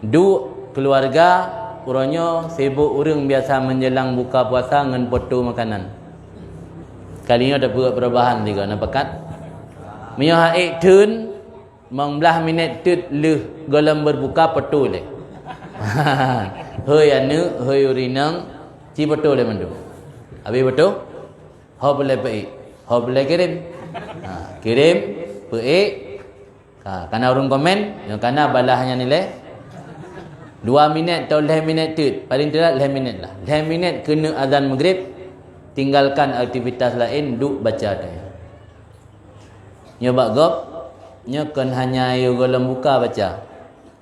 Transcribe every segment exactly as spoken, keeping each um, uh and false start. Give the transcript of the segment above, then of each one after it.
Duek keuluwarga uroe nyoe sibok ureuëng biasa meunjelang buka puasa ngon poto makanan. Kali nyoe tapeugot peurubahan sigoe na pakat. Meunyoe han ék theun, limong blaih minét teut lheueh gohlom beureubuka poto lé. Hôi aneuëk, hôi ureuëng inong, ci poto lé mandum. Habéh poto, ho peureulée peuék, ho peureulée kirém. Ha, kirém, peuék, Ha, kana ureuëng komen, nyang kana balah nyan ilée. Dua minét atau lhée minét teut, paling teulat lhée minét lah. Lhée minét keuneuk azan Maghrib, tinggalkan aktivitas laén, duek baca teuh. Nyoe bak gob, nyoe kon hanya yôh gohlom buka baca.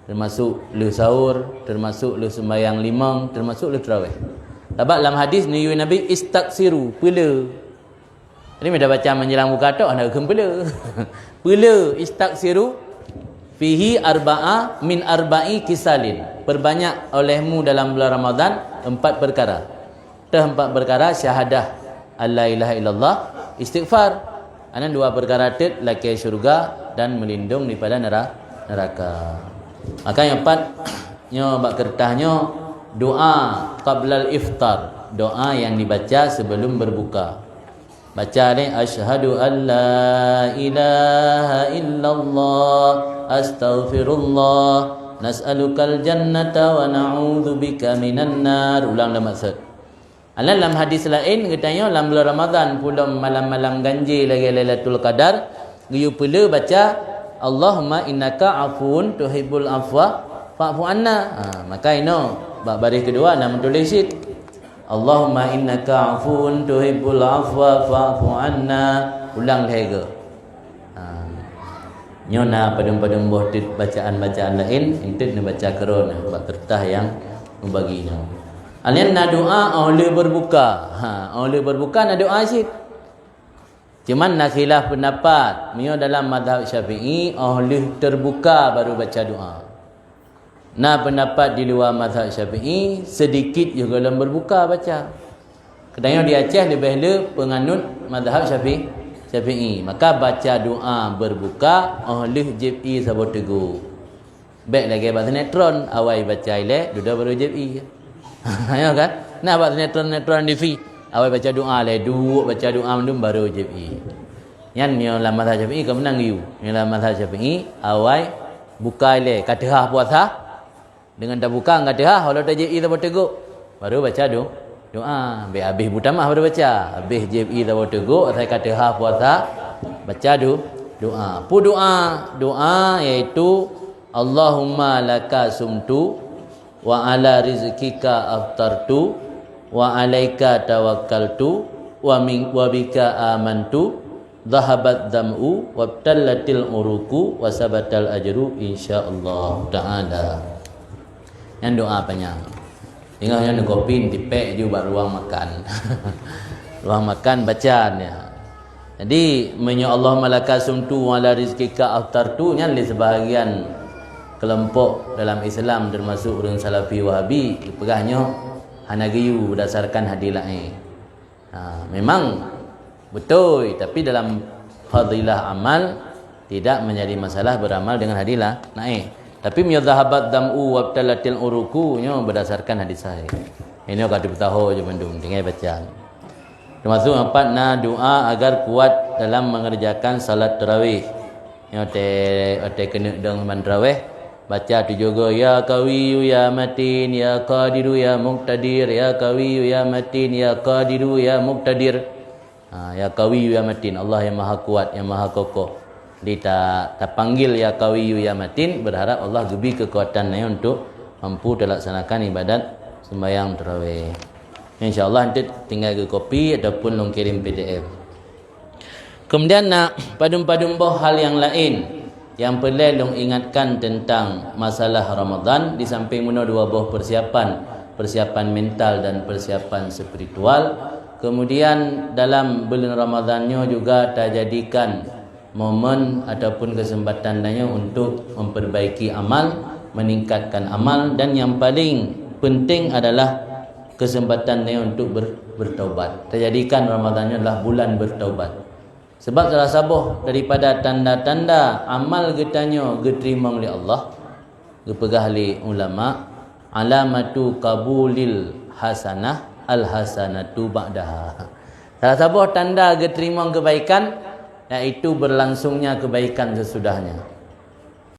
Teumasuk lheueh sahur, teumasuk lheueh seumbahyang limong, teumasuk lheueh tarawih. Sabab lam hadis neuyue Nabi, "Istaksiru, peule." Jadi, meunyoe baca meunjelang buka tok, hana geukheun peule. Peule, "Istaksiru fihi arba'a min arba'i khisalin." Perbanyak olehmu dalam bulan Ramadan empat perkara. Teuh empat perkara, syahadah alla ilaha illallah, istighfar. Anan dua perkara teut lakée syeuruga dan meulindong daripada nera-, neraka. Maka nyang pat nyoe bak keureutah nyoe, doa qablal iftar, doa yang dibaca sebelum berbuka. Baca deh, "Asyhadu an la ilaha illallah, astaghfirullah, nas'alukal jannata wa na'udzubika minan nar." Ulang dah maksud. Alah lam hadis laén geutanyoe lam bulan Ramadan pulom malam-malam ganjil lagée Lailatul Qadar, geuyue peule baca, "Allahumma innaka afuwun tuhibbul afwa fa'fu anna." Ha, maka inoe bak baréh keudua na meutuléh cit. "Allahumma innaka afuwun tuhibbul afwa fa'fu anna." Ulang lhée goe. Ha. Nyoe na padum-padum boh teut bacaan-bacaan laén, enteuk neubaca keudroe na bak keureutah nyang mubagi nyoe. Alén na doa óh lheueh beureubuka. Ha, óh lheueh beureubuka na doa cit. Cuman na khilaf peundapat. Meunyoe dalam mazhab Syafi'i, óh lheueh teureubuka baru baca doa. Na peundapat di luwa mazhab Syafi'i, seudikit yoh gohlom beureubuka baca. Geutanyoe di Aceh leubeh le peunganut mazhab Syafi-, Syafi'i. Maka baca doa beureubuka óh lheueh jieb ie saboh teugok. Bék lagée bak sinetron, awai baca ilée, dudoe baru jieb ie. Nyo kan? Na bak sinetron-sinetron di fi, awai baca doa lé, duek baca doa mandum baru jieb ie. Nyan meunyoe lam mazhab Syafi'i ka meunan geuyue. Meunyoe lam mazhab Syafi'i, awai buka ilée, ka teuhah puasa, deungon tabuka ngon teuhah, óh lheueh tajieb ie saboh teugok, baru baca do-, doa. Bék habéh butamah baru baca. Habéh jieb ie saboh teugok, asai ka teuhah puasa, baca do-, doa. Peue doa? Doa yaitu, "Allahumma laka sumtu, wa ala rizqika aftartu, wa alaika tawakkaltu, wa min, wa bika amantu, dhahabat dham'u, wabtallatil uruku, wa sabatal ajru, insyaallah ta'ala." Nyan doa panyang. Ingat nyan kopi tipék ju bak ruang makan. Ruang makan baca nyan. Jadi, meunyoe "Allahumma laka sumtu wa ala rizqika aftartu", nyan lé sebahagian keulompok dalam Islam, teumasok ureuëng Salafi Wahabi, geupeugah nyoe hana geuyue berdasarkan hadis laén. Ha, memang beutôi, tapi dalam fadilah amal tidak menjadi masalah beramal dengan hadis la-, laén. Tapi meunyoe "dhahabat dham'u wabtallatil uruku", nyoe berdasarkan hadis sahih. Inoe ka teupeutaho je mandum, tinggai baca. Teumasok nyang pat na doa agar kuat dalam mengerjakan salat tarawih. Nyoe watée, watée keuneuk dong ban tarawih, baca tujoh goe, "Ya Qawiyyu ya Matin, ya Qadiru ya Muqtadir, ya Qawiyyu ya Matin, ya Qadiru ya Muqtadir." Ha, "Ya Qawiyyu ya Matin", Allah yang Maha Kuat, yang Maha Kokoh. Jadi ta-, tapanggil "Ya Qawiyyu ya Matin", berharap Allah geubri keukuatan nyan untuk mampu talaksanakan ibadat sembahyang tarawih. Insya Allah, enteuk tinggai geukopi ataupun lôn kirim P D F. Kemudian na padum-padum boh hal nyang laén nyang peureulée lôn ingatkan teuntang masalah Ramadan, di samping meunoe dua boh persiapan, persiapan mental dan persiapan spiritual. Kemudian dalam bulan Ramadan nyoe juga tajadikan momen ataupun kesempatan tanyoe untuk memperbaiki amal, meningkatkan amal, dan yang paling penting adalah kesempatan tanyoe untuk ber-, bertaubat. Tajadikan Ramadan nyoe adalah bulan bertaubat. Sebab salah saboh daripada tanda-tanda amal geutanyoe geuteurimong lé Allah, Geupeugah lé ulama, "Alamatu qabulil hasanah al hasanatu ba'daha." Salah saboh tanda geuteurimong keubaikan, yaitu berlangsungnya kebaikan sesudahnya.